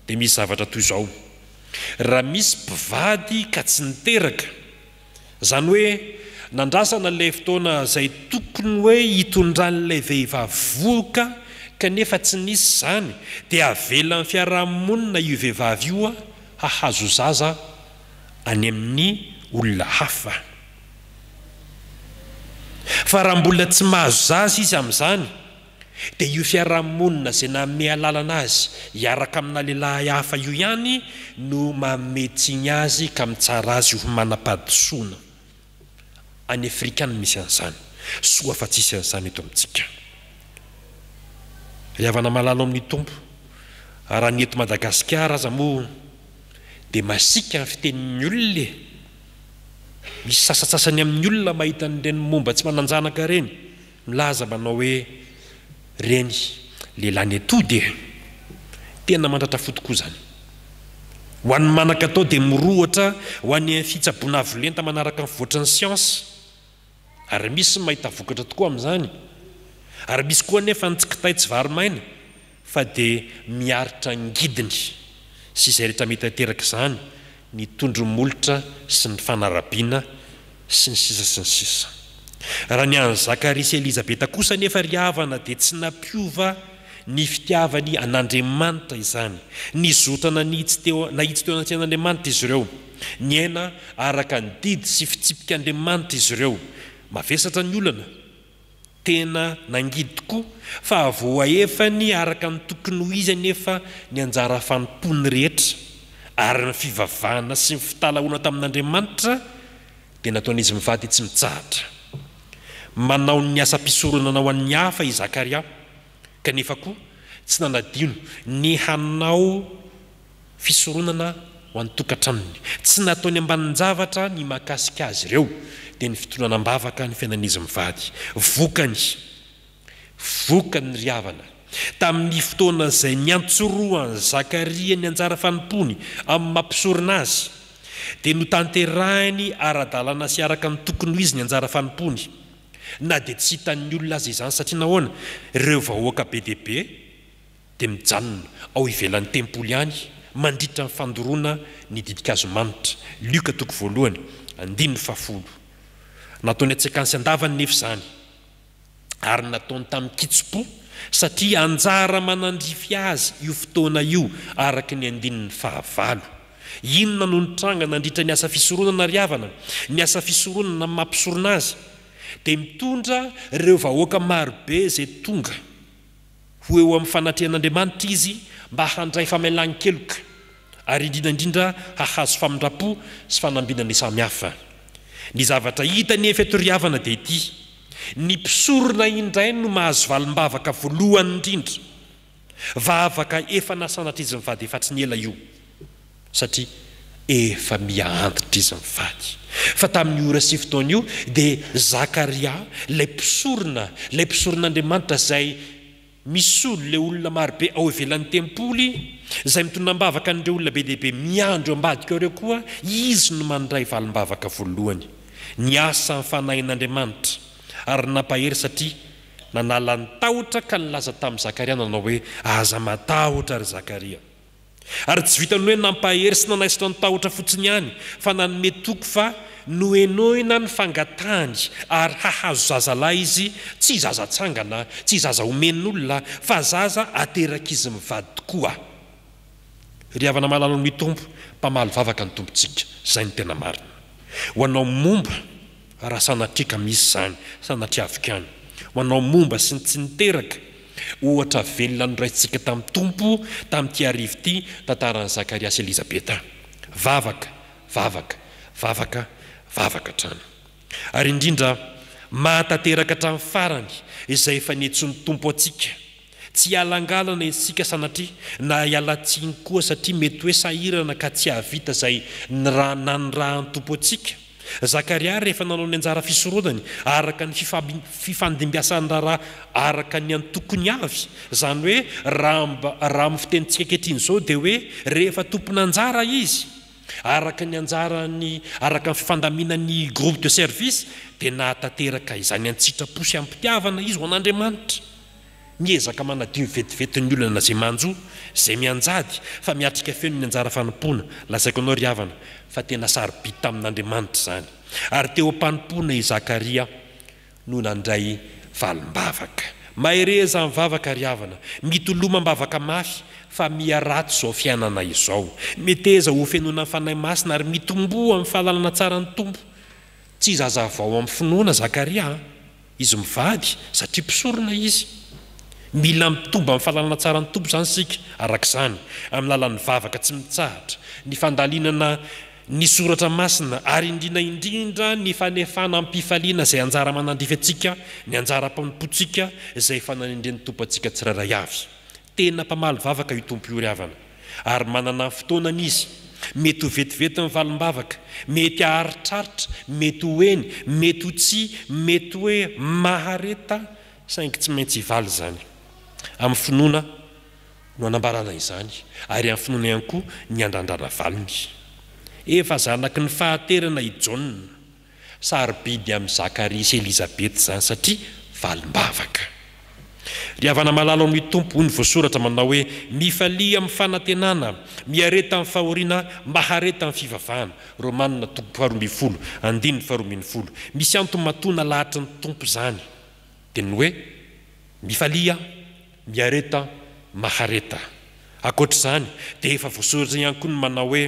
dia misy zavatra toy izao, raha misy mpivady ka tsy niteraka, izany hoe nandrasana ilay fotoana izay tokony hoe hitondran'ilay vehivavy vohoka kanefa tsy nisy izany, dia avelan'ny fiarahamonina io vehivavy io hahazo zaza any amin'ny olona hafa. Fa raha mbola tsy mahazo zaza izy amin'izany, dia io fiarahamonina izay nanome alalana azy hiaraka amina lehilahy hafa io ihany no manome tsiny azy ka mitsara azy ho manam-pahadisoana. Any Afrika any misy an'izany. Soa fa tsisy an'izany eto amintsika. Ry havana malala ao amin'ny Tompo, raha ny eto Madagasikara aza moa dia masiaka ny fitenin'ny olona e! Misy sasantsasany amin'ny olona mahita an'ireny momba tsy manan-janaka ireny. Milaza manao hoe reny lehilahy ny atody e! Tena mandratra fo tokoa izany. Ho an'ny manan-katao dia mirohotra ho any amin'ny fitsaboana avo lenta manaraka ny fivoatry ny siansa. Ary misy ny mahita vokatra tokoa amin'izany. Ary misy koa anefa ny tsy kitay tsy vary maina fa dia miaritra angidiny sy izay rehetra mety hateraka izany, ny tondro-molotra sy ny fanarabiana, sy ny sisa sy ny sisa. Raha ny an'i Zakaria sy Elizabeta kosa anefa ry havana dia tsy nampiova ny fitiavany an'Andriamanitra izany. Nizotra nanitsy teo nahitsy teo anatrehan'Andriamanitra izy ireo. Niaina araka ny didy sy fitsipik'Andriamanitra izy ireo. Mavesatra ny olana. Tena nangidy tokoa fa voaefany araka ny tokony ho izy anefa ny anjara fanompoany rehetra, ary ny fivavahana sy ny fitalahoana tamin'Andriamanitra dia nataon'izy mivady tsy mitsahatra. Manao ny asam-pisoronana ho an'ny hafa i Zakaria, kanefa koa tsy nanadino ny hanao fisoronana ho an'ny tokantranony. Tsy nataony ambanin-javatra ny mahakasika azy ireo, dia ny fitondrana am-bavaka ny fiainan'izy mivady. Vokany, vokany ry havana, tamin'ny fotoana izay niantsorohan'i Zakaria ny anjara fanompoany amin'ny maha mpisorona azy, dia notanterahiny ara-dalàna sy araka ny tokony ho izy ny anjara fanompoany, na dia tsy hitan'ny olona aza izany, satria nahoana? Ireo vahoaka be dia be, dia mijanona ao ivelan'ny tempoly ihany mandritra ny fandoroana ny ditin-kazo manitra, Lioka toko voalohany, andininy fahafolo. Nataony an-tsekany sy an-davany nefa izany, ary nataony tamin-kitsim-po, satria anjara manandrify azy io fotoana io, araka ny andininy fahavalo. Inona no nitranga nandritra ny asa fisoronana ry havana? Ny asa fisoronana amin'ny maha mpisorona azy dia mitondra ireo vahoaka marobe izay tonga ho eo amin'ny fanatrehan'Andriamanitra izy mba handray famelan-keloka ary indrindra indrindra hahazo famindram-po sy fanambinana samihafa. Ny zavatra hita anefa eto ry havana dia ity, ny mpisorona indray no mahazo valim-bavaka voalohany indrindra. Vavaka efa nasanatr'izy mivady efa hatry ny ela io, satria efa miha antitra izy mivady. Fa tamin'io ora sy fotoana io dia Zakaria, ilay mpisorona, ilay mpisoron'Andriamanitra izay misolo ilay olona marobe ao ivelan'ny tempoly, izay mitondra am-bavaka an'ireo olona be dia be miandry eo ambadika ao ireo koa, izy no mandray valim-bavaka voalohany. Niasa ny Fanahin'Andriamanitra ary nampahery satria Nanala ny tahotra ka nilaza tamin'i Zakaria nanao hoe, Aza matahotra, ry Zakaria. Ary tsy vitan'ny hoe nampahery sy nanaisotra ny tahotra fotsiny ihany, fa nanome toky fa nohenoina ny fangatahany ary hahazo zazalahy izy, tsy zaza tsangana, tsy zaza omen'olona, fa zaza aterak'izy mivady tokoa. Ry havana malala ny Tompo, mpamaly vavaka ny Tompontsika, izay no tena marina. Ho anao momba. Raha sanatria ka misy izany, sanatria avy any. Ho anao momba sy ny tsy niteraka, ohatra velona noraisintsika tamin'ny Tompo tamin'ity hariva ity, tantaran'i Zakaria sy Elizabeta. Vavaka, vavaka, vavaka, vavaka hatrany. Ary indrindra, mahatanteraka hatramin'ny farany izay efa niantsoan'ny Tompo antsika. Tsy hialangalana isika sanatria, na hiala tsiny koa satria mety hoe sahirana ka tsy hahavita izay nanirahan'ny Tompo antsika. Zakaria rehefa nanao ny anjara fisoronany araka ny fifandimbiasan'ny raharaha araka ny antokony avy, izany hoe raha mba raha amin'ny fitenintsika ankehitriny izao dia hoe rehefa tompon'anjara izy araka ny anjarany araka ny fifandaminan'ny groupe de service dia nahatanteraka izany an-tsitrapo sy am-pitiavana izy ho an'Andriamanitra. Miezaka manadio vetivety ny olana izay manjo, izay mianjady, fa miatrika feno ny anjara fanompoana. Lazaiko anao ry havana, fa tena sarobidy tamin'Andriamanitra izany. Ary teo am-panompoana i Zakaria no nandray valim-bavaka. Mahereza amin'ny vavaka ry havana. Mitoloma am-bavaka mafy, fa miha ratsy izao fiainana izao. Meteza ho fenoina ny Fanahy Masina ary mitomboa amin'ny fahalalana tsara ny Tompo. Tsy zazavao amin'ny finoana Zakaria a! Izy mivady, satria mpisorona izy. Mila mitombo amin'ny fahalalana tsara ny Tompo izany isika, araka izany, amin'ny alalan'ny vavaka tsy mitsahatra, ny fandalinana ny Soratra Masina, ary indrindra indrindra ny fanefana amim-pifaliana izay anjara manandrify antsika, ny anjaram-panompoantsika izay efa nanendren'ny Tompo antsika tsirairay avy. Tena mpamaly vavaka io Tompo io ry havana, ary manana ny fotoanany Izy. Mety ho vetivety ny valim-bavaka, mety haharitraritra, mety ho eny, mety ho tsia, mety hoe mahareta, saingy tsy maintsy hivaly izany. Amin'ny finoana no anambarana izany, ary amin'ny finoana ihany koa ny handrandrana valiny. Efa zanaky ny fahaterana i Jaona. Sarobidy amin'i Zakaria sy Elizabeta izany satria valim-bavaka. Ry havana malala ao amin'ny Tompo, hoy ny voasoratra manao hoe, Mifalia amin'ny fanantenana, miareta amin'ny fahoriana, mahareta amin'ny fivavahana. Romana toko faharoambinifolo, andininy faharoambinifolo. Misy antony matoa nalahatry ny Tompo izany, dia ny hoe, Mifalia. Miareta, mahareta. Ankoatra izany, dia efa voasoratra ihany koa ny manao hoe,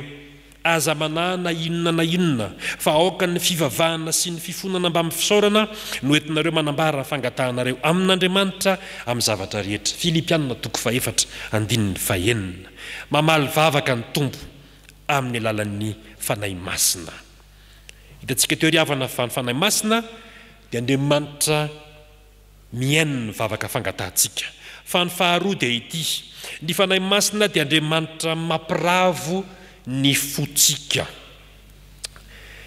Aza manahy na inona na inona, fa aoka ny fivavahana sy ny fifonana mbamin'ny fisaorana no entinareo manambara ny fangatahanareo amin'Andriamanitra amin'ny zavatra rehetra. Filipiana toko fahefatra, andininy fahenina. Mamaly vavaka ny Tompo amin'ny alalan'ny Fanahy Masina. Hitantsika teo ry havana fa ny Fanahy Masina dia Andriamanitra. mihaino ny vavaka fangatahantsika. Fa ny faharoa dia ity, ny Fanahy Masina dia Andriamanitra mampiravo ny fontsika.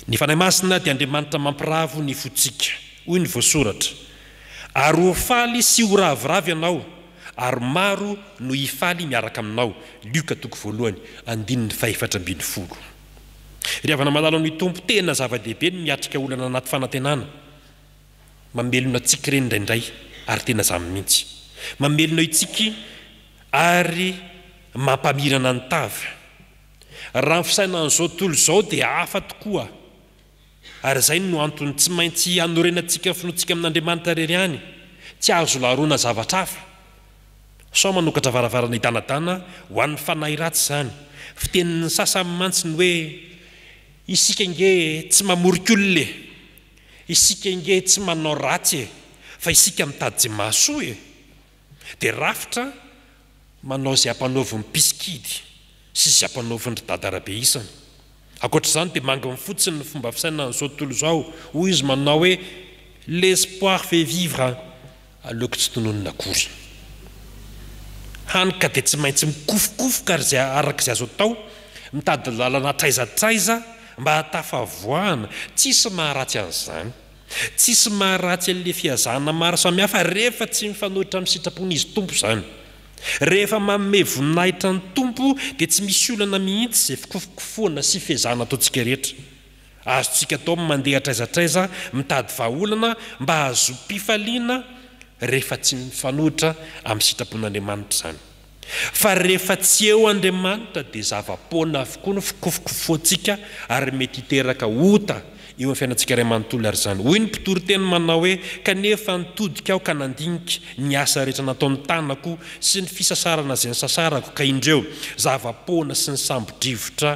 Ny Fanahy Masina dia Andriamanitra mampiravo ny fontsika. Hoy ny voasoratra, Ary ho faly sy ho ravoravo ianao, ary maro no hifaly miaraka aminao. Lioka toko voalohany, andininy fahefatra ambinifolo. Ry havana malala ny Tompo, tena zava-dehibe ny miatrika olana anaty fanantenana. Mamelona tsiky ireny indraindray ary tena izany mihitsy. Mamelona io tsiky ary mampamirana ny tava. Raha ny fisainan'izao tontolo izao dia hafa tokoa. Ary izay no antony tsy maintsy hanorenantsika ny finoantsika amin'Andriamanitra irery ihany. Tsy azo laroina zavatra hafa. Sao manokatra varavarana hidanadana ho an'ny fanahy ratsy izany. Fitenin'ny sasany mantsy ny hoe, isika ange tsy mamorik'olona e! Isika ange tsy manao ratsy e! Fa isika mitady izay mahasoa e! Dia rafitra manao izay ampanaovin'ny mpisikidy sy izay ampanaovin-dry dada Rabeisany. Ankoatra izany dia manginy fotsiny ny fomba fisainan'izao tontolo izao, hoy izy manao hoe l'espoir fait vivre, aleoko tsy tononina akory. Hany ka dia tsy maintsy mikofokofoka ary izay araka izay azo atao, mitady lalana hatraiza hatraiza mba hahatafavoahana, tsisy maharatsy an'izany. Tsisy maharatsy an'ilay fihazana maro samihafa rehefa tsy mifanohitra amin'ny sitrapon'izy Tompo izany. Rehefa manome voninahitra ny Tompo dia tsy misy olana mihitsy izay fikofokofoana sy fihezahana ataontsika rehetra. Azontsika atao ny mandeha hatraiza hatraiza mitady vahaolana mba hahazoam-pifaliana rehefa tsy mifanohitra amin'ny sitrapon'Andriamanitra izany. Fa rehefa tsy eo Andriamanitra dia zava-poana avokoa ny fikofokofoantsika ary mety hiteraka ota eo amin'ny fiainantsika iray manontolo ary izany. Hoy ny mpitory teny manao hoe, Kanefa nitodika aho ka nandinika ny asa rehetra nataon'ny tanako sy ny fisasarana izay nisasarako, ka indreo, zava-poana sy nisambo-drivotra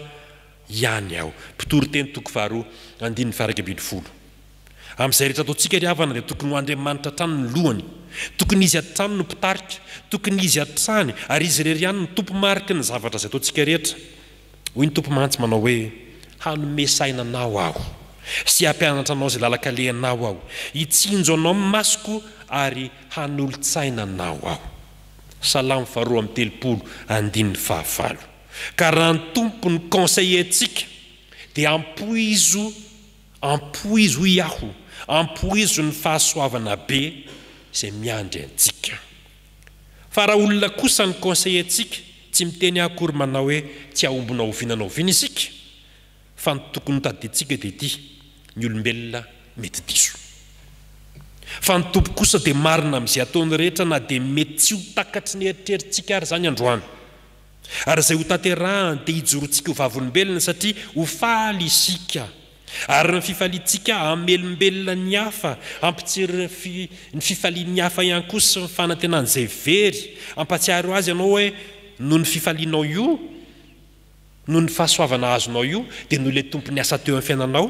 ihany aho. Mpitory teny toko faharoa, andininy faha-11. Amin'izay rehetra ataontsika ry havana dia tokony ho Andriamanitra hatrany no lohany. Tokony Izy hatrany no mpitarika. Tokony Izy hatrany ary Izy irery ihany no tompo-mariky ny zavatra izay ataontsika rehetra. Hoy ny Tompo mantsy manao hoe, Hanome saina anao Aho, sy hampianatra anao izay lalan-kalehanao Aho, hitsinjo anao ny masoko ary hanolo-tsaina anao Aho. Salamo faharoa amby telopolo andininy fahavalo. Ka raha ny Tompo no conseiller-tsika dia ampoizo Ampoizo hoy aho, ampoizo ny fahasoavana be izay miandry antsika. Fa raha olona kosa ny conseiller ntsika, tsy miteny aho akory manao hoe tsy hahomby na oviana na oviana isika, fa ny tokony ho tadidintsika dia ity, ny olombelona mety diso. Fa ny Tompo kosa dia marina amin'izay ataony rehetra na dia mety tsy ho takatry ny eritreritsika ary izany androany. Ary izay hotanterahany dia hijoroantsika ho vavolombelona satria ho faly isika. Ary ny fifaliantsika hamelombelona ny hafa, hampitsiry ny fifalian'ny hafa ihany koa sy ny fanantenan'izay very. Hampatsiaro azy ianao hoe noho ny fifalianao io, Noho ny fahasoavana azonao io dia noho ilay Tompo niasa teo amin'ny fiainanao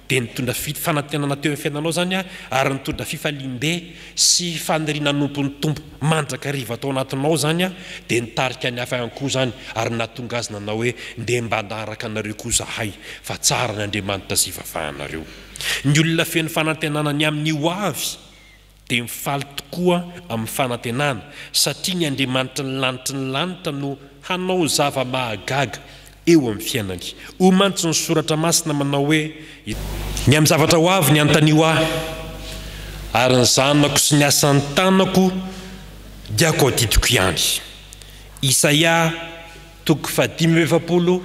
dia nitondra fanantenana teo amin'ny fiainanao izany ary nitondra fifaliam-be sy faniriana hanompo ny Tompo mandrakariva tao anatinao izany dia nitarika ny hafa ihany koa izany ary nahatonga azy nanao hoe ndeha mba hanaraka anareo koa izahay fa tsara ny Andriamanitra izay ivavahanareo. Ny olona feno fanantenana ny amin'ny ho avy dia mifaly tokoa amin'ny fanantenana, satria ny Andriamanitry ny lanitry ny lanitra no hanao zava-mahagaga eo amin'ny fiainany. Hoy mantsy ny Soratra Masina manao hoe. Ny amin'ny zavatra ho avy ny anontanio Ahy, ary ny zanako sy ny asan'ny tanako dia ko adidiko ihany. Isaia toko fahadimy amby efapolo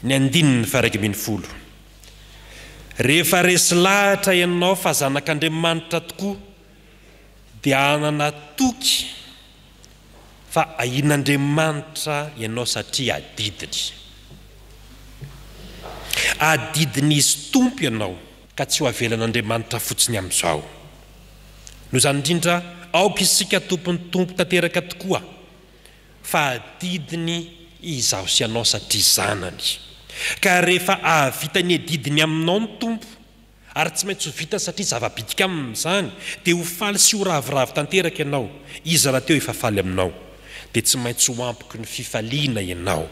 ny andininy faha-11. Rehefa resy lahatra ianao fa zanak'Andriamanitra tokoa dia hanana toky fa ahian'Andriamanitra ianao satria adidiny. Adidin'Izy Tompo ianao ka tsy ho avelan'Andriamanitra fotsiny amin'izao. Noho izany indrindra, aoka isika tompon'ny Tompo tanteraka tokoa. fa adidiny izaho sy ianao satria zanany. Ka rehefa ahavita ny adidiny aminao ny Tompo, ary tsy maintsy ho vitany satria zava-bitika aminy izany, dia ho faly sy ho ravoravo tanteraka ianao, Izy rahateo efa faly aminao, dia tsy maintsy ho ampoky ny fifaliana ianao.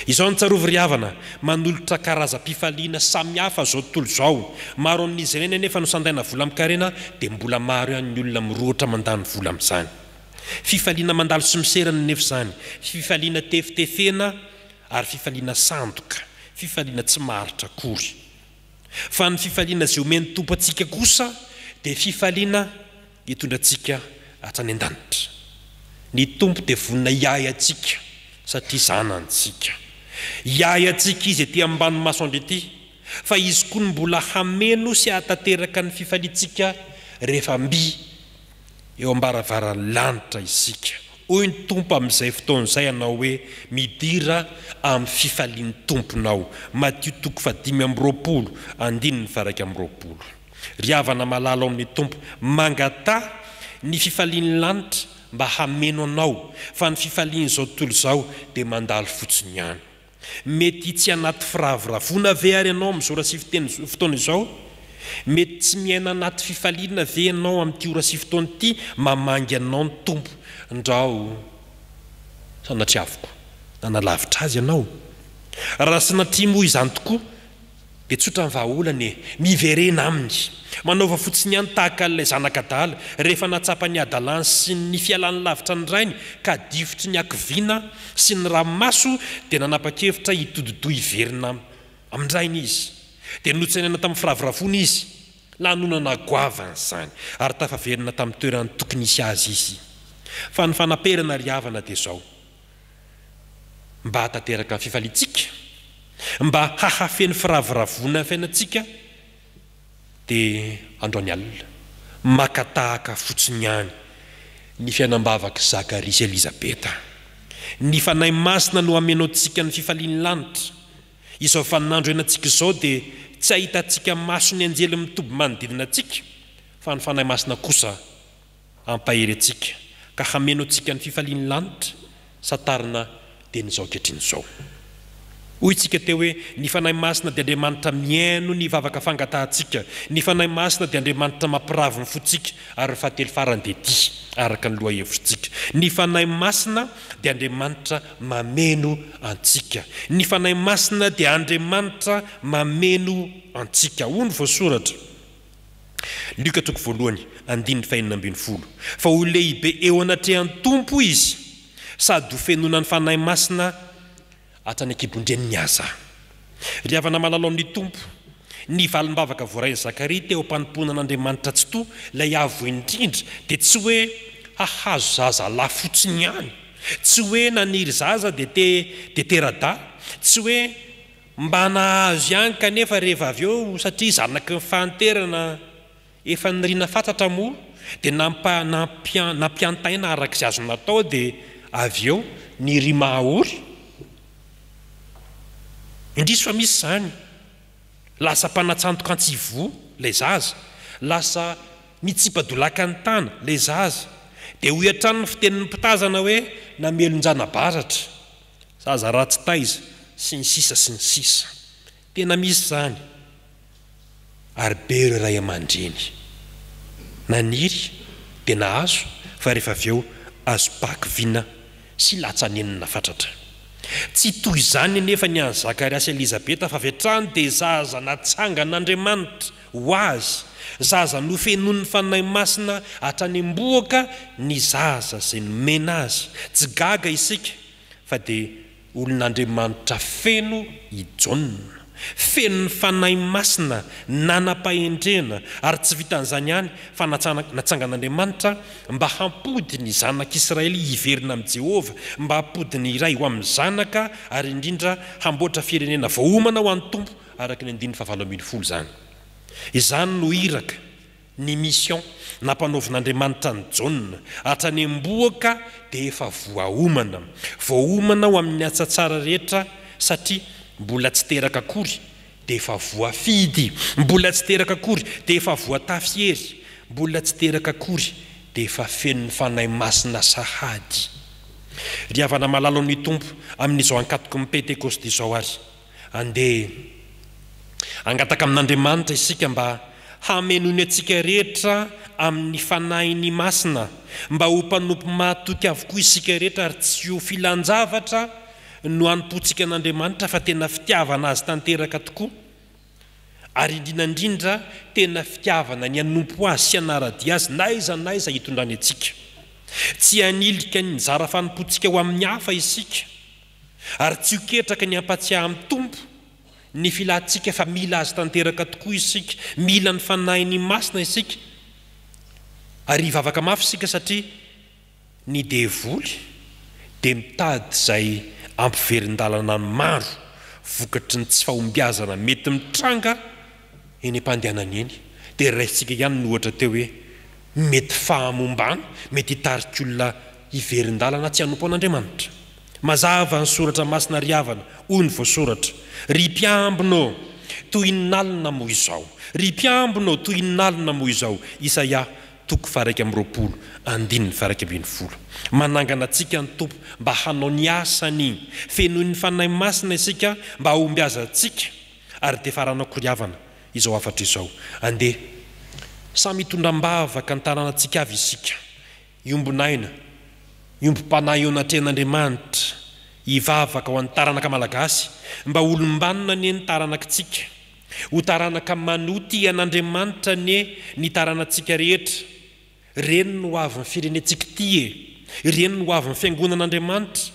Izao no tsarovy ry havana, manolotra karazam-pifaliana samihafa izao tontolo izao, maro amin'izy ireny anefa no sandaina vola amin-karena, dia mbola maro ihany ny olona mirohotra mandany vola amin'izany. Fifaliana mandalo sy miserana anefa izany, fifaliana tefitefena ary fifaliana sandoka, fifaliana tsy maharitra akory. Fa ny fifaliana izay omen'ny Tompo antsika kosa dia fifaliana hitondra antsika hatrany an-danitra. Ny Tompo dia vonona hiahy antsika satria zanany isika. Hiahy antsika Izy ety ambany masoandro ety, fa Izy koa no mbola hameno sy hahatanteraka ny fifaliantsika rehefa mby eo am-baravaran'ny lanitra isika. Hoy ny Tompo amin'izay fotoana izay hanao hoe, Midira amin'ny fifalian'ny Tomponao. Matio toko fahadimy amby roapolo, andininy faha-21. Ry havana malala ao amin'ny Tompo, mangataha ny fifalian'ny lanitra mba hameno anao, fa ny fifalian'izao tontolo izao dia mandalo fotsiny ihany. Mety tsy anaty firavoravoana ve ary ianao amin'izao ora sy fotoana izao? Mety tsy miaina anaty fifaliana ve ianao amin'ity ora sy fotoana ity? Mamangy anao ny Tompo. Ndrao sanatriaviko nanalavitra Azy ianao. Raha sanatria moa izany tokoa, Dia tsotra ny vahaolana e! Miverena aminy. Manaova fotsiny ihany tahaka an'ilay zanak'adala, rehefa nahatsapa ny hadalany sy ny fialany lavitra ny rainy ka difotry ny hakiviana sy ny ranomaso dia nanapa-kevitra hitodi-doha hiverina amin-drainy izy. Dia notsenaina tamin'ny firavoravoana izy. Lanonana goavana izany ary tafaverina tamin'ny toerany tokony hisy azy izy. Fa ny fanaperana ry havana dia izao. Mba hahatanteraka ny fifaliantsika, mba hahafeno firavoravoana ny fiainantsika, dia androany alina, maka tahaka fotsiny ihany ny fiainam-bavak'i Zakaria sy Elizabeta. Ny Fanahy Masina no hameno antsika ny fifalian'ny lanitra. Izao vaninandro iainantsika izao dia tsy ahitantsika maso ny anjely mitoby manodidina antsika, fa ny Fanahy Masina kosa hampahery antsika ka hameno antsika ny fifalian'ny lanitra santarina dieny izao ankehitriny izao. Hoy isika teo hoe, ny Fanahy Masina dia Andriamanitra mihaino ny vavaka fangatahantsika, ny Fanahy Masina dia Andriamanitra mampiravo ny fontsika, ary ny fahatelo farany dia ity, araka ny lohahevitritsika, ny Fanahy Masina dia Andriamanitra mameno antsika. Ny Fanahy Masina dia Andriamanitra mameno antsika. Hoy ny voasoratra. Lioka toko voalohany, andininy fahenina ambin'ny folo, Fa ho lehibe eo anatrehan'ny Tompo izy, sady ho fenoina ny Fanahy Masina hatrany an-kibon-dreniny aza. Ry havana malala ao amin'ny Tompo, ny valim-bavaka voarain'i Zakaria teo am-panompoana an'Andriamanitra Tsitoha, ilay Avo Indrindra, dia tsy hoe hahazo zaza lahy fotsiny ihany, tsy hoe naniry zaza dia te dia tera-dahy, tsy hoe Mba nahazo ihany kanefa rehefa avy eo satria zanaky ny fahanterana efa nirina fatratra moa dia nampa nampian nampiantaina araka izay azo natao dia avy eo ny ry mahaory. Indrisy fa misy izany. Lasa mpanatsantoka antsivoho ilay zaza. Lasa mitsipa-dolaka ny tana ilay zaza. Dia hoy hatrany ny fitenin'ny mpitazana hoe namelon-jana-baratra. Zaza ratsy taiza, sy ny sisa sy ny sisa. Tena misy izany, ary be ireo ray aman-dreny naniry dia nahazo fa rehefa avy eo azom-pahakiviana sy latsa-nenina fatratra. Tsy toy izany anefa ny an'i Zakaria sy Elizabeta fa avy hatrany dia zaza natsangan'Andriamanitra ho azy, zaza nofenoin'ny Fanahy Masina hatrany am-bohoka ny zaza izay nomena azy. Tsy gaga isika fa dia olon'Andriamanitra feno i Jaona. Feno ny Fanahy Masina, nanam-pahendrena, ary tsy vitan'izany ihany fa natsangan'Andriamanitra mba hampody ny zanak'Israely hiverina amin'i Jehovah, mba hampody ny ray ho amin'ny zanaka, ary indrindra hamboatra firenena voaomana ho an'ny Tompo araka ny andininy fahavalo ambin'ny folo izany. Izany no iraka, ny mission, nampanaovin'Andriamanitra an'i Jaona. Hatrany am-bohoka dia efa voaomana. Voaomana ho amin'ny asa tsara rehetra satria mbola tsy teraka akory dia efa voafidy. Mbola tsy teraka akory dia efa voatafy hery. Mbola tsy teraka akory dia efa feno ny Fanahy Masina sahady. Ry havana malala ao amin'ny Tompo, amin'izao ankatoky ny Pentekosta izao ary, Andeha hangataka amin'Andriamanitra isika mba hamenoiny antsika rehetra amin'ny Fanahiny Masina, mba ho mpanompo mahatoky avokoa isika rehetra ary tsy ho filan-javatra no hanompoantsika an'Andriamanitra fa tena fitiavana Azy tanteraka tokoa, ary indrindra indrindra tena fitiavana ny hanompo Azy sy hanara-dia Azy n'aiza n'aiza hitondrany antsika. Tsy hanilika ny nizara fanompoantsika ho amin'ny hafa isika. Ary tsy ho ketraka ny hampatsiahy amin'ny Tompo ny filantsika fa mila Azy tanteraka tokoa isika, mila ny Fanahiny Masina isika, ary hivavaka mafy isika satria ny devoly dia mitady izay hampiverin-dalana ny maro vokatry ny tsy fahombiazana mety mitranga eny am-pandehanana eny. Dia raisintsika ihany ny ohatra teo hoe mety fahamombana mety hitarika olona hiverin-dalana tsy hanompo an'Andriamanitra. Mazava ny soratra masina ry havana, hoy ny voasoratra, Ry mpiambina ô, toy inona alina moa izao! Ry mpiambina ô, toy inona alina moa izao! Isaia. toko faha-21, andininy faha-11. Manangana antsika ny Tompo mba hanao ny asany. Fenoin'ny Fanahy Masina isika mba hahombiazantsika. Ary dia faranako ry havana izao hafatra izao. Andeha samy hitondra am-bavaka ny tanànantsika avy isika. Hiombon'aina, hiombom-panahy eo anatrehan'Andriamanitra, hivavaka ho an'ny taranaka malagasy, mba ho olom-banona anie ny taranakitsika. Ho taranaka manoa tia an'Andriamanitra anie ny taranatsika rehetra. Ireny no hoavin'ny firenentsika ity e! Ireny no hoavin'ny fiangonan'Andriamanitra.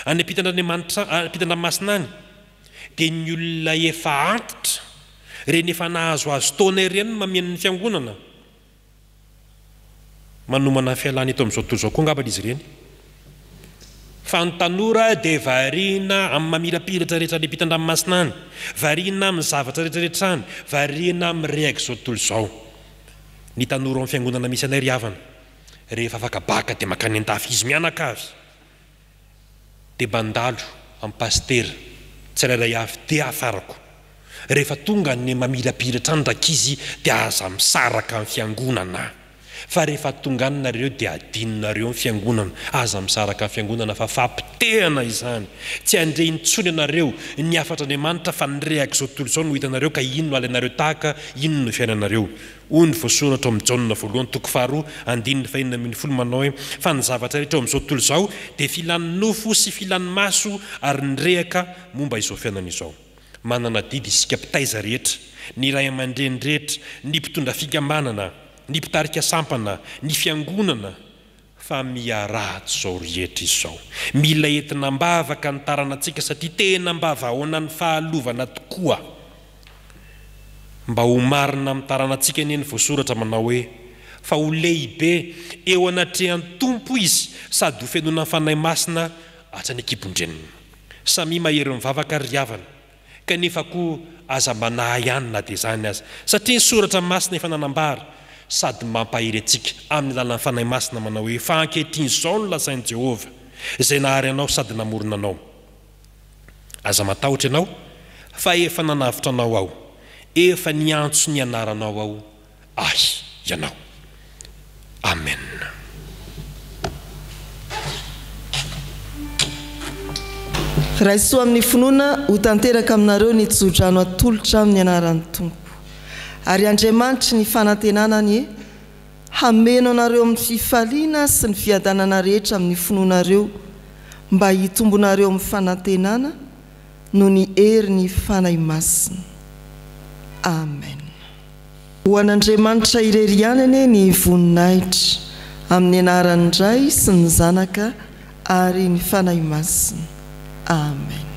Any ampitan-dRandriamanitra, ampitan-dranomasina any, dia ny olona efa antitra, ireny efa nahazoazo taona ireny no mameno ny fiangonana. Manomana ny fialana eto amin'izao tontolo izao koa angamba izy ireny. Fa ny tanora dia variana amin'ny mamirapiratra rehetra any ampitan-dranomasina any, variana amin'ny zavatra rehetra rehetra any, variana amin'ny rehak'izao tontolo izao. Ny tanora ao amin'ny fiangonana misy anay ry havana, rehefa afaka baka dia mankany an-dafy izy mianakavy. Dia mandalo amin'ny pasitera tsirairay avy dia afarako. Rehefa tonga ny mamirapiratra any rankizy dia aza misaraka amin'ny fiangonana. Fa rehefa tonga any nareo dia adinonareo ny fiangonana. Aza misaraka amin'ny fiangonana fa fampotehana izany. Tsy handre intsony ianareo ny hafatr'Andriamanitra fa ny rehak'izao tontolo izao no hitanareo ka iny no alainareo tahaka, iny no fiainanareo. Hoy ny voasoratra ao amin'ny Jaona voalohany toko faharoa andininy fahenina ambinifolo manao hoe, Fa ny zavatra rehetra eo amin'izao tontolo izao dia filan'ny nofo sy filan'ny maso ary ny rehaka momba izao fiainana izao. Manana adidy isika mpitaiza rehetra, ny ray aman-dreny rehetra, ny mpitondra fikambanana, ny mpitarika sampana, ny fiangonana, fa miharatsy izao rehetra izao. Mila entina am-bavaka ny taranantsika satria tena mba vahaonan'ny fahalovana tokoa. Mba ho marina amin'ny taranantsika anie ny voasoratra manao hoe, Fa ho lehibe eo anatrehan'ny Tompo izy sady ho fenoina ny Fanahy Masina hatrany an-kibon-dreniny. Samia mahery mivavaka ry havana. Kanefa koa aza manahy ihany na dia izany aza, satria ny Soratra Masina efa nanambara sady mampahery antsika amin'ny alalan'ny Fanahy Masina manao hoe, Fa ankehitriny izao no lazain'i Jehovah, izay nahary anao sady namorona anao, Aza matahotra ianao, fa efa nanavotra anao Aho, efa niantso ny anaranao Aho, Ahy ianao. Amen. Raiso amin'ny finoana ho tanteraka aminareo ny tsodrano atolotra amin'ny anaran'ny Tompo. Ary Andriamanitry ny fanantenana anie hameno anareo amin'ny fifaliana sy ny fiadanana rehetra amin'ny finoanareo, mba hitombonareo amin'ny fanantenana noho ny herin'ny Fanahy Masina. Amen. Ho an'Andriamanitra irery ihany anie ny voninahitra, amin'ny anaran'ny Ray sy ny Zanaka ary ny Fanahy Masina. Amen.